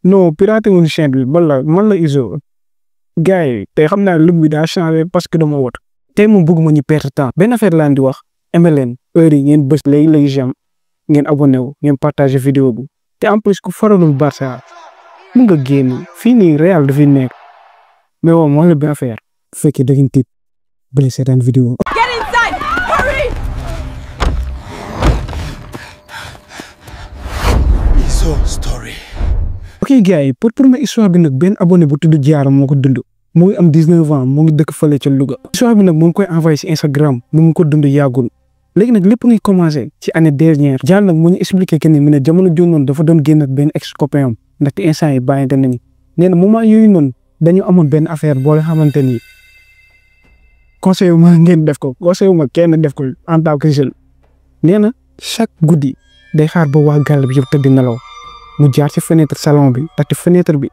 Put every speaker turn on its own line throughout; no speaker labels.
non piraté wuñ chaîne bi man la Izo gars yi tey xam naa look bi daa changé parce que dama wot tey moom bëgguma ñu perdre temps benn affaire laa di wax aimé leen heure yi ngeen bës léegi j'aime ngeen abonné wu ngeen partagé vidéo bi te en plus ku faralul Barça mun nga génn fii nii Real dafay nekk mais bon moo la benn affaire bu fekkee da ngeen tiit bële seetaan vidéo.
Get inside! Hurry!
Izo story.
ok gars yi pour première histoire bi nag benn abonné bu tudd Diarra moo ko dund mu ngi am 19 ans mu ngi dëkk fële ca Louga. histoire bi nag mu ngi koy envoyé si Instagram mu ngi ko dund yàggul léegi nag lépp ngi commencé ci année dernière Diarra nag mu ñu expliqué que ni mu ne jamono jooju noonu dafa doon génn ak benn ex copain am ndaxte instant yi bàyyante nañu nee na moment yooyu noonu dañu amoon benn affaire boo nga xamante ni conseil wu ma ngeen def ko conseil wu ma kenn def ko en tant que jeune nee na chaque guddi day xaar ba waa gàll bi yëpp tëdd nelaw mu jaar ci fenêtre salon bi ndaxte fenêtre bi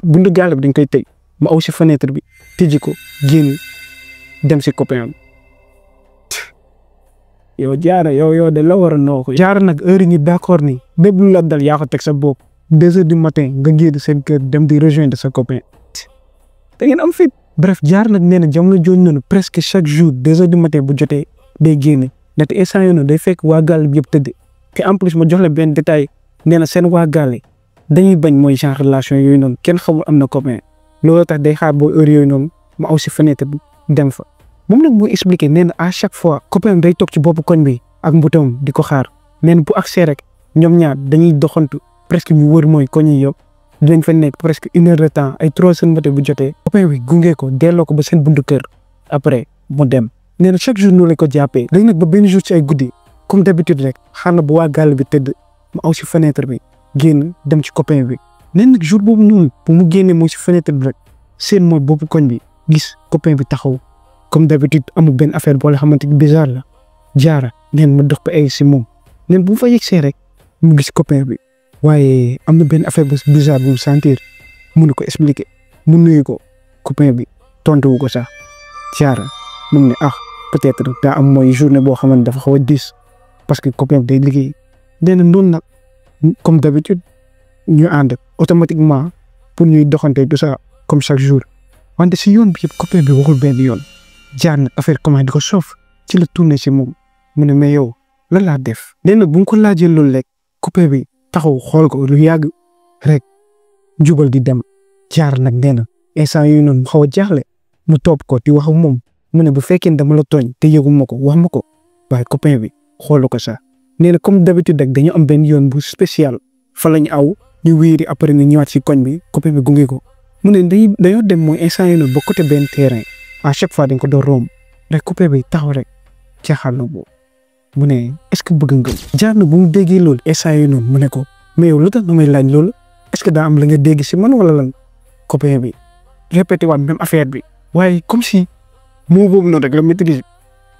buntu gàll bi dañ koy tëj mu aw ci fenêtre bi tijji ko génn dem ci copain am yow Diarra yow de la war a noo ko. Diarra nag heure yi ñu d'accord ni bépp lu la dal yaa ko teg sa bopp 2 heures du matin nga génn seen kër dem di rejoindre sa copain da ngeen am fit. bref Diarra nag nee na jamono jooju noonu presque chaque jour 2 heures du matin bu jotee day génn ndaxte instant yooyu day fekk waa gàll bi yëpp tëdd te en plus ma jox la benn détail nee na seen waa gàll dañuy bañ mooy genre relation yooyu noonu kenn xamul am na copain loolu tax day xaar boo heure yooyu noonu mu aw si fenêtre bi dem fa. moom nag muy expliqué nee na à chaque fois copain day toog ci boppu koñ bi ak mbutam di ko xaar nee na bu accès rek ñoom ñaar dañuy doxantu presque ñu wër mooy koñ yi yëpp dinañ fa nekk presque 1 heure de temps ay 3 heures matin bu jotee copain bi gunge ko delloo ko ba seen buntu kër après mu dem. nee na chaque jour noonu lañ ko jàppee léegi nag ba benn jour ci ay guddi comme d'habitude rek xaar na bu waa gàll bi tëdd mu aw si fenêtre bi génn dem ci copain bi. nee na nag jour boobu noonu bu mu génnee mooy si fenêtre bi rek seen mooy boppu koñ bi gis copain bi taxaw comme d'habitude amul benn affaire boo xamante ni bizarre la Diarra neen ma dox ba egg si moom neen bu mu fa yegsee rek mu gis copain bi waaye am na benn affaire bu bizarre bu mu sentir mënu ko expliquer mu nuyu ko copain bi tontu wu ko sax Diarra mu ngi ne peut-être daa am mooy journée boo xamante dafa xaw a diis parce que copain bi day liggéey nee na noonu nag comme d'habitude ñu ànd automatiquement pour ñuy doxante tout ça comme chaque jour wante si yoon bi yëpp copain bi waxul benn yoon. Diarra nag affaire comment di ko soof ci la tourné si moom mu ne mais yow lan laa def. nee na bu mu ko laajee loolu rek copain bi taxaw xool ko lu yàgg rek jubal di dem Diarra nag nee na instant yooyu noonu mu xaw a jaaxle mu topp ko di wax ak moom mu ne bu fekkee dama la tooñ te yëgu ma ko wax ma ko waaye copain bi xoolu ko sax. nee na comme d'habitude rek dañu am benn yoon bu spécial fa lañ aw ñu wéeri après ñu ñëwaat si koñ bi copain bi gunge ko mu ne dañoo dem mooy instant yooyu noonu ba côté benn terrain. à chaque fois dañ ko doon romb rek copain bi taxaw rek caaxaan na boobu mu ne est-ce que bëgg nga. Diarra bu mu déggee loolu instant yii noonu mu ne ko mais yow lu tax nga may laaj loolu est-ce que daa am la nga dégg si man wala lan copain bi répété waat même affaire bi waaye comme si moo boobu noonu rek la maîtrise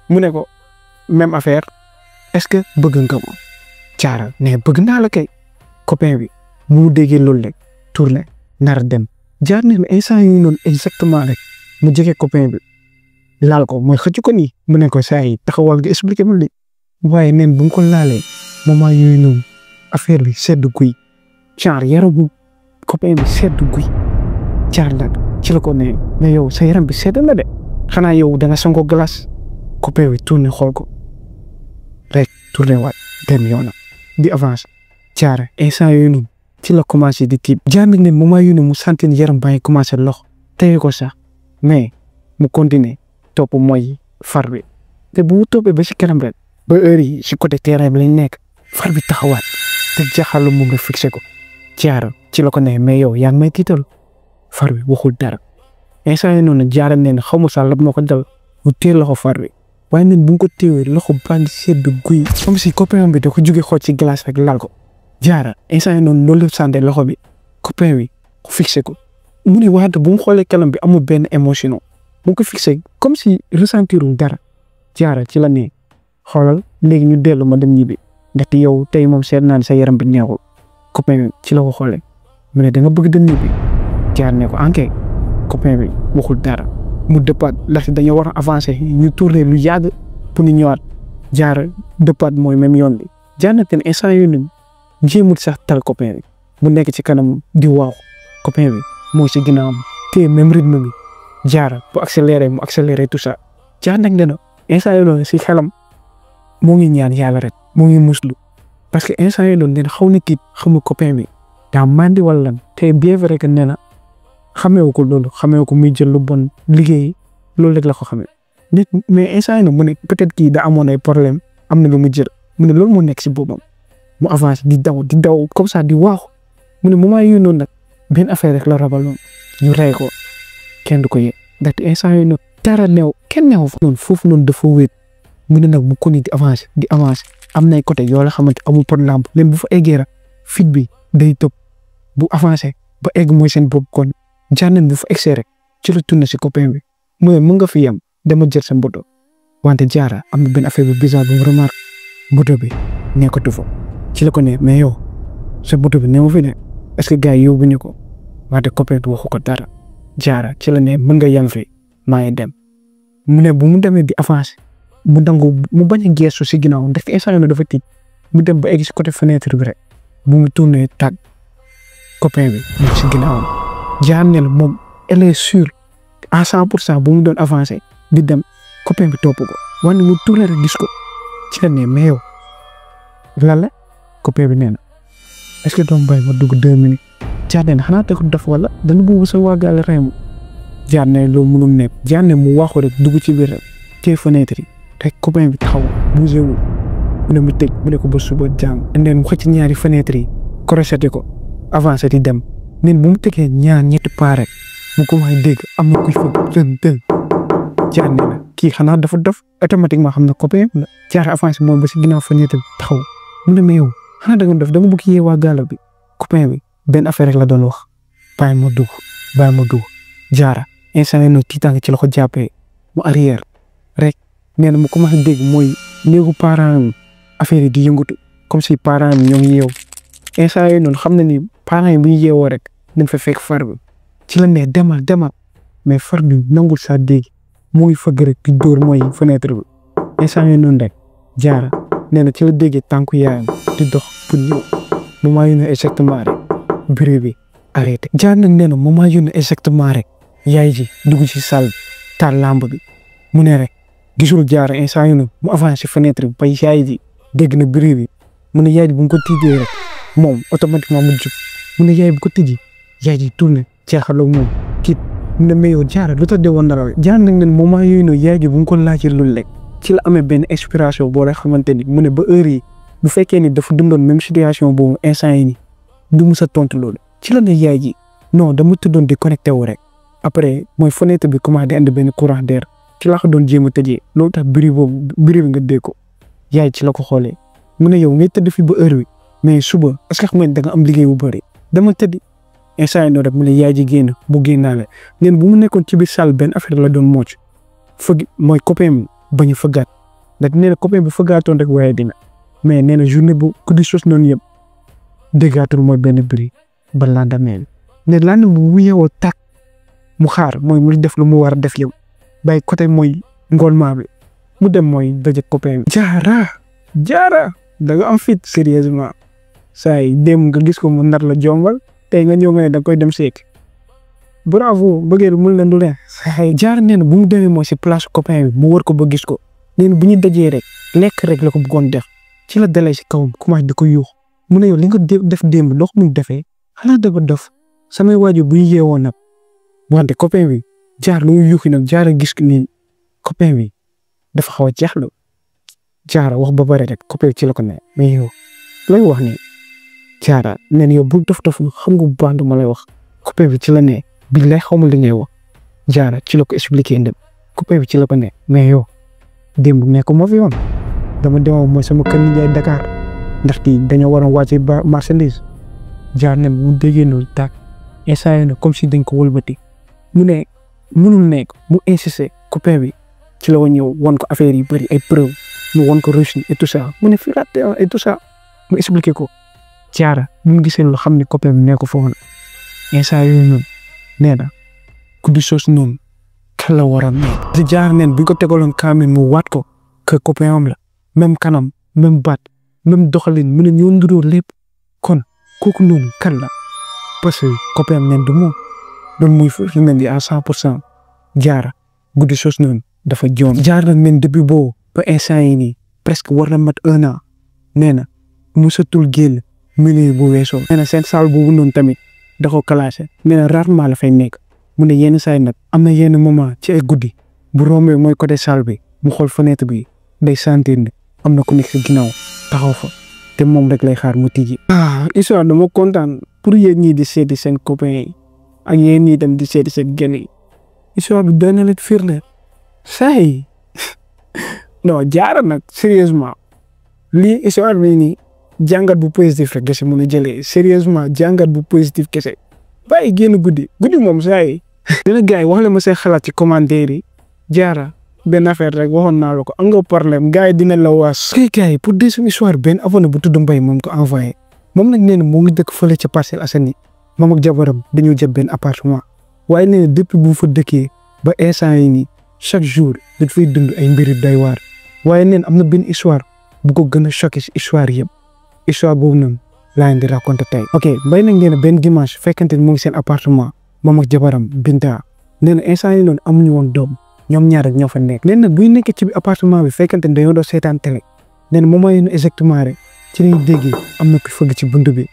mu ne ko même affaire est-ce que bëgg nga ma. Diarra ne bëgg naa la kay copain bi mu déggee loolu rek tourné nar a dem Diarra ne instant yii noonu exactement rek. mu jege copain bi laal ko mooy xëcc ko nii mu ne ko saa yi taxawal nga expliqué ma li waaye neen bu mu ko laalee moment yooyu noonu affaire bi sedd guy genre yaramu copain bi sedd guy Diarra nag ci la ko ne mais yow sa yaram bi sedd na de xanaa yow da nga sangoo glace copain bi tourné xool ko rek tourné waat dem yoonam di avance Diarra instant yooyu noonu ci la commencé di tiib Diarra nag ne moment yooyu noonu mu sentir yaram baa ngi commencé lox teye ko sax mais mu continuer topp mooy far bi te bu mu toppee ba si kanam rek ba heure yi si côté terrain bi lañ nekk far bi taxawaat te jaxalu moom la fixé ko Diarra ci la ko ne mais yow yaa ngi may tiital far bi waxul dara instant yii noonu Diarra nee na xaw ma sax la moo ko dal mu téye loxo far bi waaye neen bu mu ko téewee loxo baa ngi sedd guy comme si copain bi da ko jóge xool ci glace rek laal ko Diarra instant yii noonu loolu la sànde loxo bi copain bi fixé ko. mu ne waat bu mu xoolee kanam bi amul benn émotion mu ko fixé comme si ressentirul dara Diarra ci la ne xoolal léegi ñu dellu ma dem ñibbi ndaxte yow tey moom seet naa ne sa yaram bi neexul copain bi ci la ko xoolee mu ne da nga bëgg dem ñibbi Diarra ne ko enquête copain bi waxul dara mu dëppaat ndaxte dañoo war a avancer ñu tourner lu yàgg pour ñu ñëwaat Diarra dëppaat mooy même yoon bi Diarra nag instant yii nii jéemul sax tal copain bi mu nekk ci kanam di waaw copain bi moo ci ginnaawam te même rythme bi jaara bu accéléré tout ça jaar nag ne na instant yii noonu si xelam moo ngi ñaan yàlla rek moo ngi muslu parce que instant yii noonu nee na xaw na kii xamul copain bi daa mandi wala lan te bien vrai que nee na xameewu ko loolu xameewu ko muy jël lu bon liggéey loolu rek la ko xamee nit mais instant yii noonu mu ne peut-être kii da amoon ay problème am na lu mu jël mu ne loolu moo nekk si boppam mu avancé di daw comme ça di waaxu mu ne moment yii noonu nag benn affaire rek la rabaloon ñu rey ko kenn du ko yee ndaxte instant yii noonu dara neew kenn neew fa noonu foofu noonu dafa wéet mu ne nag mu ko di avancé am nay côté yoo la xamante amul pot lampe même bu fa eggee rek fit bi day tëb bu avancé ba egg mooy seen bopp kon jànn bu fa egsee rek ci la tourné si copain bi mu ne mën nga fi yem dama jël sa mboto wante jaara am na benn affaire bu bizarre bu mu remarque mboto bi nekkatu fa ci la ko ne mais yow sa mboto bi neewu fi ne est-ce que gars yi yóbbuñu ko wante copain bi waxu ko dara jaara ci la ne mën nga yem fi maa ngi dem mu ne bu mu demee di avancé mu dangu mu bañ a geesu si ginnaaw ndax instant yii dafa tiit mu dem ba egg si côté fenêtre bi rek bu mu tourné tàgg copain bi mu si ginnaawam jaar ne la moom elle est sûre à 100% bu mu doon avancé di dem copain bi topp ko wante mu tourné rek gis ko ci la ne mais yow lan la copain bi nee na est-ce que doom bay ma dugg 2 minutes jaar ne xanaa te ko def wala dana buubu sa waagaale rey ma jaar ne loolu mënul nekk jaar ne mu waxu rek dugg ci biir rek te fenêtre yi rek copain bi taxaw bougé wu mu ne mu tëj mu ne ko ba suba jàng ndeen mu xëcc ñaari fenêtre yi crocheté ko avancé di dem neen bu mu tegee ñetti pas rek mu commencé dégg am na kuy fëgg tën jaar ne la kii xanaa dafa dof automatiquement xam na copain la jaar avancé moom ba si ginnaaw fenêtre bi taxaw mu ne mais yow xanaa da nga dof dama bëgg yee waa gaala bi copain bi benn affaire rek la doon wax bàyyi ma dugg jaara instant yii noonu tiitaange ci la ko jàppee mu arrière rek nee na mu commencé dégg mooy néegu parents affaire yi di yëngatu comme si parents yi ñoo ngi yeew instant yii noonu xam na ni parents yi bu ñu yeewoo rek dañ fa fekk far bi ci la ne demal mais far bi nangul saa dégg mu ngi fëgg rek di dóor mooy fenêtre bi instant yii noonu rek jaara nee na ci la déggee tànku yaayam di dox pour ñëw moment yu ne exactement rek bruit bi arrêté jaar nag nee na moment yu ne exactement rek yaay ji dugg ci salle taal lampe bi mu ne rek gisul jaara instant yu ne mu avancé fenêtre bi ba yaay ji dégg na bruit bi mu ne yaay ji bu mu ko tiitee rek moom automatiquement mu jub mu ne yaay bu ko tijji yaay ji tourné jeexaloo moom kii mu ne mais yow jaara lu tax de woon na la jaar nag ne moment yooyu noonu yaay ji bu mu ko laajee loolu rek ci la amee benn inspiration boo rek xamante ni mu ne ba heure yi bu fekkee ni dafa dundoon même situation boobu instant yi ni du mus a tontu loolu ci la ne yaay ji non dama tuddoon di connecté wu rek après mooy fenêtre bi commencé di andi benn courant d'air ci la ko doon jéem a tëjee loolu tax bruit bi nga dégg ko yaay ci la ko xoolee mu ne yow ngay tëdd fi ba heure bi mais suba est-ce que xam nga da nga am liggéey bu bëri dama tëddi instant yi noonu rek mu ne yaay ji génn bu génnaale neen bu mu nekkoon ci biir salle benn affaire la doon mocc fëgg mooy copain bañ a fëggaat ndax nee na copain bi fëggaatoon rek waaye dina mais nee na journée bu ku di sos noonu yëpp déggaatul mooy benn bruit ba lendemain ne lendemain bu mu yeewoo tàkk mu xaar mooy mu def lu mu war a def yow bàyyi côté mooy ngoolement bi mu dem mooy daje copain bi jaara da nga am fit sérieusement saa yi dem nga gis ko mu nar la jombal tey nga ñëw nga ne da koy dem seek bravo bëggee mun leen du leen saa jaar nee na bu mu demee mooy si place copain bi mu wër ko ba gis ko nee na bu ñu dajee rek lekk rek la ko bëggoon def ci la dalee si kawam commencé di ko yuux mu ne yow li nga def démb ndox mu defee xanaa dafa dof samay waajur bu ñu yeewoon nag wante copain bi jaar lu mu yuuxi nag jaara gis ni copain bi dafa xaw a jaaxle jaara wax ba bare rek copain bi ci la ko ne mais yow lay wax ni jaara nee na yow bu dof xam nga bu baax ma lay wax copain bi ci la ne bi lay xawma li ngay wax jaara ci la ko expliqué ndem copain bi ci la ko ne mais yow démb nekk moo fi yoon dama demoon mooy sama kër nijaay Dakar ndaxte dañoo waroon wàcce ba marchandise jaar ne mu déggee noonu tàkk instant na comme si dañ ko wëlbati mu ne mënul nekk mu insisté copain bi ci la ñëw won ko affaire yi bëri ay preuve mu won ko Russie et tout ça mu ne fii et tout ça mu expliqué ko jaara mu gisee lu xam ne copain bi nee ko foofu instant yooyu noonu nee na ku di sos noonu kan la war a nekk di jaar neen bu ko tegaloon kaamil mu waat ko que copain am la même kanam même baat même doxalin mu ne ñoo nduroo lépp kon kooku noonu kan la parce que copain am nen du moom loolu muy fi mel ni à 100% Diarra guddi sos noonu dafa joom Diarra nag men depuis boobu ba instant yi nii presque war na mat 1 an nee na musatul génn milieu bu weesoo nee na seen salle boobu noonu tamit da ko classé nee na rarement la fay nekk mu ne yenn saa yi nag am na yenn moment ci ay guddi bu rombee mooy côté salle bi mu xool fenêtre bi day sentir ne am na ku nekk si ginnaaw taxaw fa te moom rek lay xaar mu tijji. histoire dama kontaan pour yéen ñii di seeti seen copains yi ak yéen ñii dem di seeti seen gel yi histoire bi doy na leen firnde saa yi non Diarra nag sérieusement lii histoire bi nii jàngat bu positif rek kese mën a jëlee sérieusement jàngat bu positif kese bàyyi génn guddi moom saa yi. dina gars yi wax la ma seen xalaat ci commentaire yi Diarra benn affaire rek waxoon naa la ko am nga problème gars yi dina la waas. ok gars yi pour deuxième histoire benn abonné bu tudd Mbaye moom ko envoyé moom nag nee na moo ngi dëkk fële ca Parcelles Assainies moom ak jabaram dañoo jël benn appartement waaye nee na depuis bu fa dëkkee ba instant yi nii chaque jour dañ fay dund ay mbiri doy waar waaye nee na am na benn histoire bu ko gën a choqué si histoire yëpp histoire boobu noonu laa leen di raconté tey. ok Mbaye nag nee na benn dimanche fekkante ni mu ngi seen appartement moom ak jabaram Binta nee na instant yi noonu amuñu woon doom ñoom ñaar rek ñoo fa nekk. nee na buy nekkee ci appartement bi fekkante ni dañoo doon seetaan télé nee na moment yii exactement rek ci lañuy déggee am na ku fëgg ci buntu bi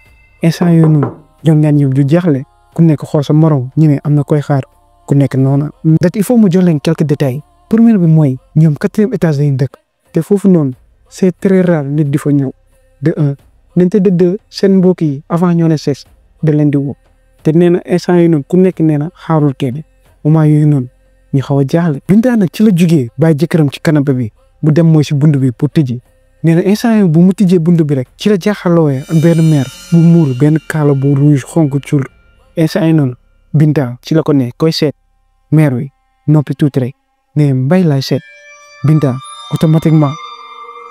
instant yooyu noonu ñoom ñaar ñëpp du jeexle ku nekk xool sa morom ñu ne am na koy xaar ku nekk noonu. dat il faut mu jox leen quelques détails premier bi mooy ñoom 4e étage lañu dëkk te foofu noonu c'est très rare nit di fa ñëw de 1 nente de 2 seen mbokk yi avant ñoo ne sees da leen di woo te nee na instant yooyu noonu ku nekk nee na xaarul kenn moment yooyu noonu ñu xaw a jaaxle. Binta nag ci la jugee bàyyi jëkkëram ci canapé bi bu dem mooy si bunt bi pour tijji nee na instant yii bu mu tijjee bunt bi rek ci la jaaxalooyee ak benn mère bu muur benn kaala bu rouge xonk cuur instant yii noonu Binta ci la ko ne koy seet mère bi noppi tuuti rek ne Mbaye laay seet Binta automatiquement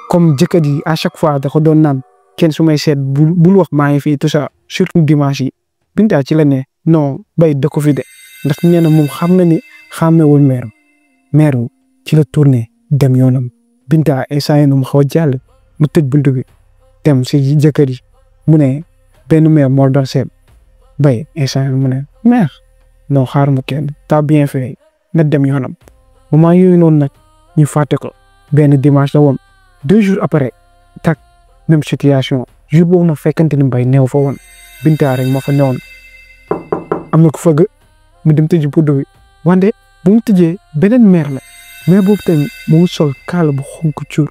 comme jëkkër ji à chaque fois da ko doon naan kenn su may seet bul wax maa ngi fii tout ça surtout dimanche yi Binta ci la ne non Mbaye da ko fi de ndax nee na moom xam na ni xàmmewul mère ci la tourné dem yoonam Binta instant yii mu xaw a jàll mu tëj buntu bi dem si jëkkër yi mu ne benn mère moo doon seet Mbaye instant yii mu ne mère non xaar ma kenn t'as bien fait na dem yoonam moment yooyu noonu nag ñu fàtte ko benn dimanche la woon 2 jours après tak même situation jour boobu nag fekkante ni Mbaye neew fa woon Binta rek moo fa newoon am na ko fëgg mu dem tëj buntu bi wante bu mu tëjee beneen mère la mais boobu tamit mu ngi sol kaala bu xonk cuur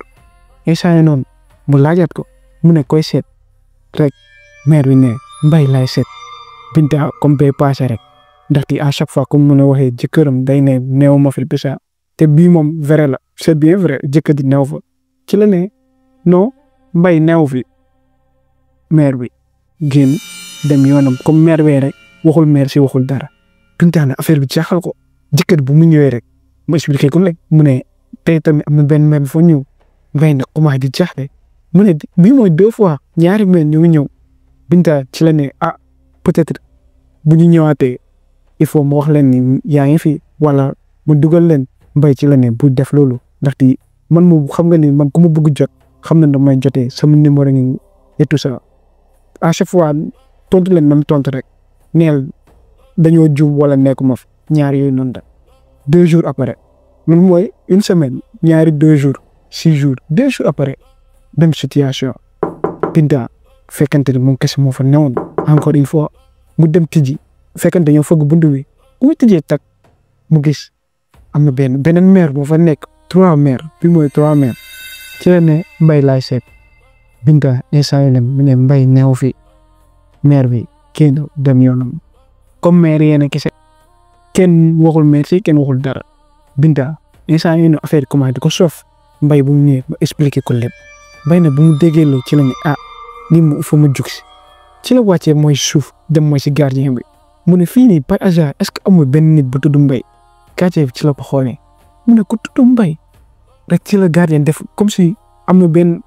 instant yii noonu mu laajaat ko mu ne koy seet rek mère bi ne Mbaye laay seet Binta comme bay passé rek ndaxte à chaque fois comme mu ne waxee jëkkëram day ne neew ma fi bisa te bii moom vrai la c'est bien vrai jëkkër di neew fa ci la ne non Mbaye neew fi mère bi génn dem yoonam comme mère bee rek waxul mère si waxul dara Binta ne affaire bi jaaxal ko jëkkër bu mu ñëwee rek mu expliqué ko rek mu ne tey tamit am na benn mère bi fa ñëw Mbaye nag commencé di jaaxle mu ne bii mooy 2 fois ñaari mère ñu ngi ñëw Binta ci la ne peut-être bu ñu ñëwaatee il faut mu wax leen ni yaa ngi fi wala mu dugal leen Mbaye ci la ne bu def loolu ndaxte man moom xam nga ni man ku ma bëgg jot xam na ne may jotee sama numéro ngi et tout ça à chaque fois tontu leen même tontu rek neel dañoo jub wala nekkuma fa ñaar yooyu noonu da 2 jours après man mooy 1 semaine ñaari 2 jours 6 jours 2 jours après même situation Binta fekkante ni moom kese moo fa newoon encore une fois mu dem tijji fekkante ñoo fëgg buntu bi mu tijjee tak mu gis am na beneen mère moo fa nekk 3 mère bi mooy 3 mère ci la ne Mbaye laay seet Binta instant yii mu ne Mbaye neew fi mère bi kenn dem yoonam comme mère yéen kese kenn waxul merci kenn waxul dara Binta instant yii affaire comment di ko soof Mbaye bu mu ñëwee ba expliqué ko lépp Mbaye na bu mu déggee loolu ci la ne lii moom il faut ma jug si ci la wàccee mooy suuf dem mooy si gardien bi mu ne fii nii par hasard est-ce que amul benn nit bu tudd Mbaye gardien bi ci la ko xoolee mu ne ku tudd Mbaye rek ci la gardien def comme si am na benn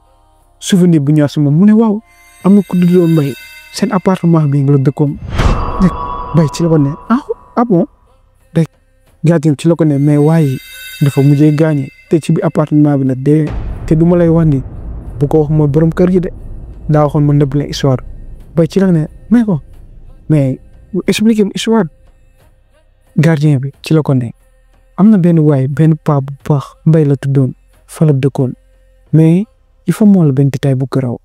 souvenir bu ñëwaat si moom mu ne waaw am na ku tudd Mbaye seen appartement bi nga la dëkkoon rek Mbaye ci la ko ne bon rek gardien ci la ko ne mais waaye dafa mujjee gaañe te ci bi appartement bi la dee te du ma lay wax ni bu ko wax mooy borom kër gi de daa waxoon ma nëbb la histoire bay ci la ne mais ko mais expliquer histoire gardien bi ci la ko ne am na benn waay benn paa bu baax Mbay la tuddoon fa la dëkkoon mais il faut moo la benn détail bu garaw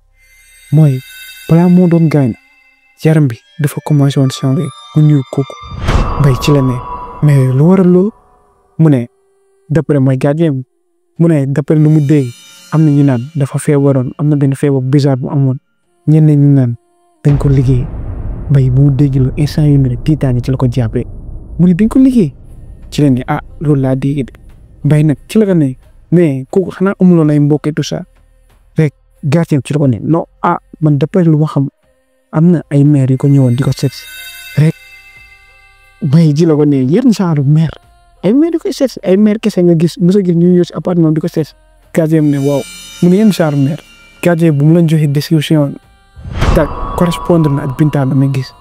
mooy balaa moo doon gaañ yaram bi dafa commencé woon changé mu ñuul kooku Mbay ci la ne mais lu waral loolu mu ne d'après mooy gardien bi mu ne d'après lu mu dégg am na ñu naan dafa feebaroon am na benn feebar bizarre bu amoon ñenn ñu naan dañ ko liggéey Mbay bu mu dégg lu instant yu ne tiitaange ci la ko jàppee mu ne dañ ko liggéey ci la ne ah loolu laa dégg de Mbay nag ci la ko ne mais kooku xanaa amuloon ay mbokk et tout ça rek gardien ci la ko ne non ah man d'après lu ma xam am na ay maire yu ko ñëwoon di ko seet rek Mbay ji la ko ne yéen genre maire ay maire yu koy seet ay maire kese nga gis mos a gis ñu yor si appartement di ko seet gardien ne waaw mu ne yéen genre maire gardien bu mu leen joxe description tak correspondre na ak Binta ba ma gis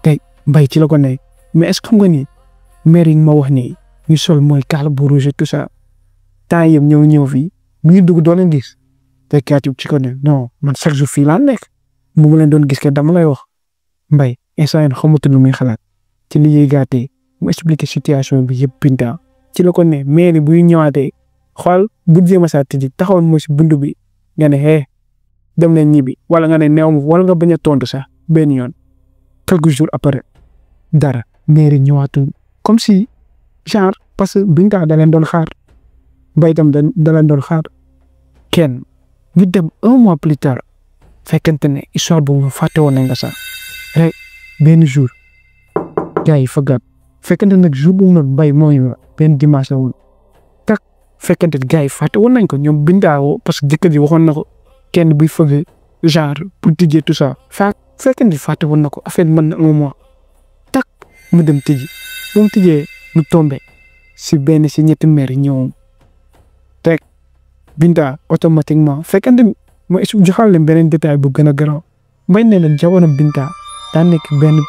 tey Mbay ci la ko ne mais est-ce que xam nga ni maire yi ma wax nii ñu sol mooy kaala bu rouge tout ça temps yëpp ñëw fii mu ngi dugg doo leen gis te gardien ci ko ne non man chaque jour fii laa nekk mu ma leen doon gis ke dama lay wax Mbay instant yii xamatu lu muy xalaat ci liggéey gàttee mu expliquer situation bi yëpp Binta ci la ko ne maire buy ñëwaatee xool bu jéem a saa tijji taxawal moo si buntu bi nga ne dem leen ñibbi wala nga ne neew ma wala nga bañ a tontu sax benn yoon quelques jours après dara maire ñëwaatul comme si genre parce que Binta da leen doon xaar Mbay tam da leen doon xaar kenn ñu dem 1 mois plus tard fekkente ne histoire bu mu fàtte woon nañ nga sax rek benn jour gars yi fagaat fekkente nag jour bu mu noonu Mbay mooy benn dimanche la woon tak fekkente gars yi fàtte woon nañ ko ñoom Binta woo parce que jëkkër ji waxoon na ko kenn buy fëgg genre pour tijjee tout ça fekkente fàtte woon na ko affaire mën na 1 mois tak mu dem tijji bu mu tijjee mu tombé si benn si ñetti maire ñëw rek Binta automatiquement fekkente ma joxal leen beneen détail bu gën a garaaw Mbay ne leen jamono Binta daa nekk benn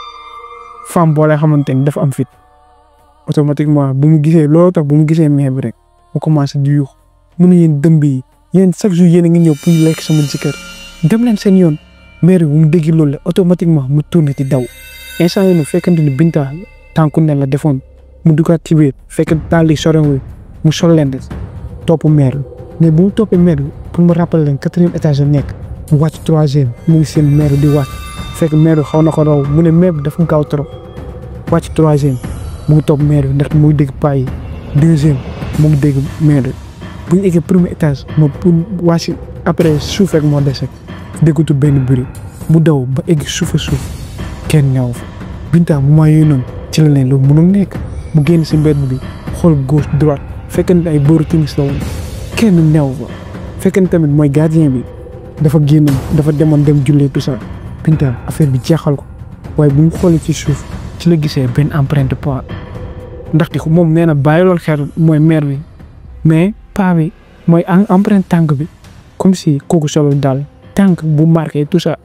femme boo lay xamante ni dafa am fit automatiquement bu mu gisee loolu tax bu mu gisee maire bi rek mu commencé di yuux mu ne yéen dëmb yi yéen chaque jour yéen a ngi ñëw pour lekk sama jëkkër dem leen seen yoon maire bi bu mu dégg loolu la automatiquement mu tourné di daw instant yii fekkente ni Binta tànku ne la defoon mu duggaat ci biir fekk daal di sorewul mu sol leen topp maire mais bu mu toppee maire bi pour mu rappeler leen 4e étage la nekk mu wàcc 3e mu ngi seen maire di wàcc fekk maire bi xaw na ko raw mu ne maire bi dafa gaaw trop wàcc 3e mu ngi topp maire bi ndax mu ngi dégg paa yi 2e mu ngi dégg maire bi bu ñu eggee 1er étage moom pour wàcc après suuf rek moo des rek déggutu benn bruit mu daw ba egg suuf kenn ñaaw fa Binta mu maa yooyu noonu ci la leen loolu mënul nekk mu génn si mbedd bi xool gauche droite fekkente ay booru timis la woon kenn neew fa fekkente tamit mooy gardien bi dafa génn dafa demoon dem jullee tout ça Binta affaire bi jeexal ko waaye bu mu xoolee ci suuf ci la gisee benn empreinte pas ndaxte moom nee na bàyyi lool xel mooy maire bi mais pas bi mooy empreinte tànk bi comme si kooku solo daal tànk bu marqué tout ça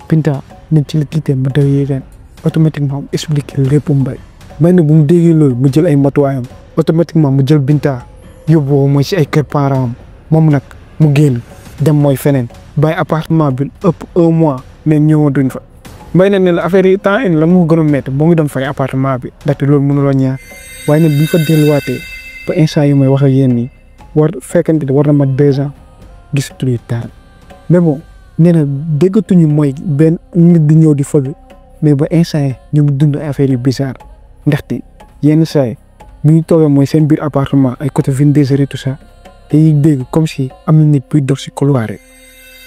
Binta ne ci la tiitee ba daw yi ren automatiquement mu expliqué lépp Mbay nag bu mu déggee loolu mu jël ay matuwaayam automatiquement mu jël Binta yóbbu mooy si ay kër parents am moom nag mu génn dem mooy feneen bàyyi appartement bi ëpp 1 mois mais ñëwatuñ fa Mbay nag ne la affaire yi temps yii la mu gën a métti boo ngi doon fay appartement bi ndaxte loolu mënuloo ñaar waaye nag bu ñu fa delluwaatee ba instant yi may wax ak yéen nii war fekkante ne war na mat 2 ans gisatuñu dara mais bon nee na déggatuñu mooy benn nit di ñëw di fëgg mais ba instant yi ñu ngi dund affaire yu bizarre ndaxte yenn saa yi bu ñu toogee mooy seen biir appartement ay côté 22h tout ça dañuy dégg comme si am na nit buy dox si couloir rek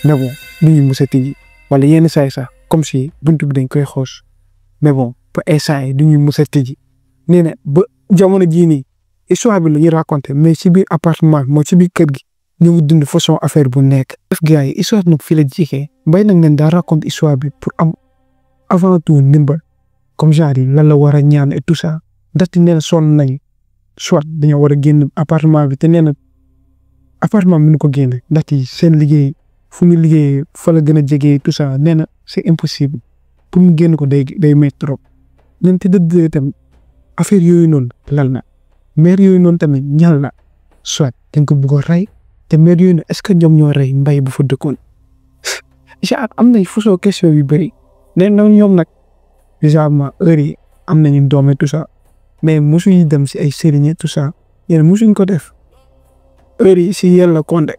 mais bon du ñu mës a tijji wala yenn saa yi sax comme si buntu bi dañ koy xoos mais bon ba instant yi du ñu mës a tijji nee na ba jamono jii nii histoire bi la ñuy raconté mais si biir appartement bi mooy si biir kër gi ñu ngi dund façon affaire bu nekk. def gars yi histoire nag fii la jikee Mbay nag leen daa raconté histoire bi pour am avant tout ndimbal comme genre yi lan la war a ñaan et tout ça ndaxte nee na sonn nañu soit dañoo war a génn appartement bi te nee na appartement bi nu ko génne ndaxte seen liggéey fu ñu liggéeyee fa la gën a jege tout ça nee na c'est impossible pour mu génn ko day métti trop leen te dëgg tamit affaire yooyu noonu lal na maire yooyu noonu tamit ñal na soit dañ ko bëgg a rey te maire yooyu noonu est-ce que ñoom ñoo rey Mbay bu fa dëkkoon genre am na façon question yu bëri nee na ñoom nag bizarrement heure yi am nañu doome tout ça mais mosuñu dem si ay sëriñ tout ça yéen mosuñ ko def heure yi si yéen la compter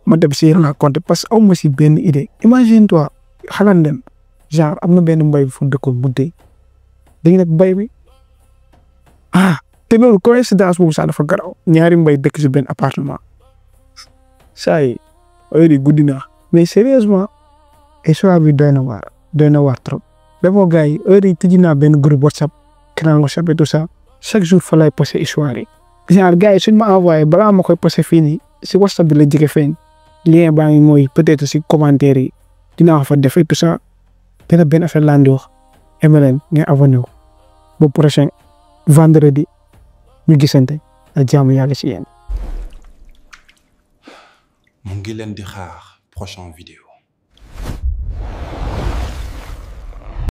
ma dem si yéen la compter parce que aw ma si benn idée imagine toi xalaat dem genre am na benn mbay fu dëkkoon bu dee dañu nekk mbay bi te loolu coïncidence boobu sax dafa garaw ñaari mbay dëkk si benn appartement saa yi heure yi guddi na mais sérieusement histoire bi doy na waar trop dafa gars yi heure yi tëj naa benn groupe WhatsApp canal WhatsApp et tout ça chaque jour fa lay posté histoire yi genre gars yi suñ ma envoyé balaa ma koy posté fii nii si WhatsApp bi la jege feeñ lien baa ngi mooy peut-être si commentaire yi dinaa ko fa def et tout ça benn affaire laa di wax MLN ngeen abonné wu ba prochain vendredi ñu gisante ak jaamu yàlla ci yéen.
mu ngi leen di xaar prochaine vidéo.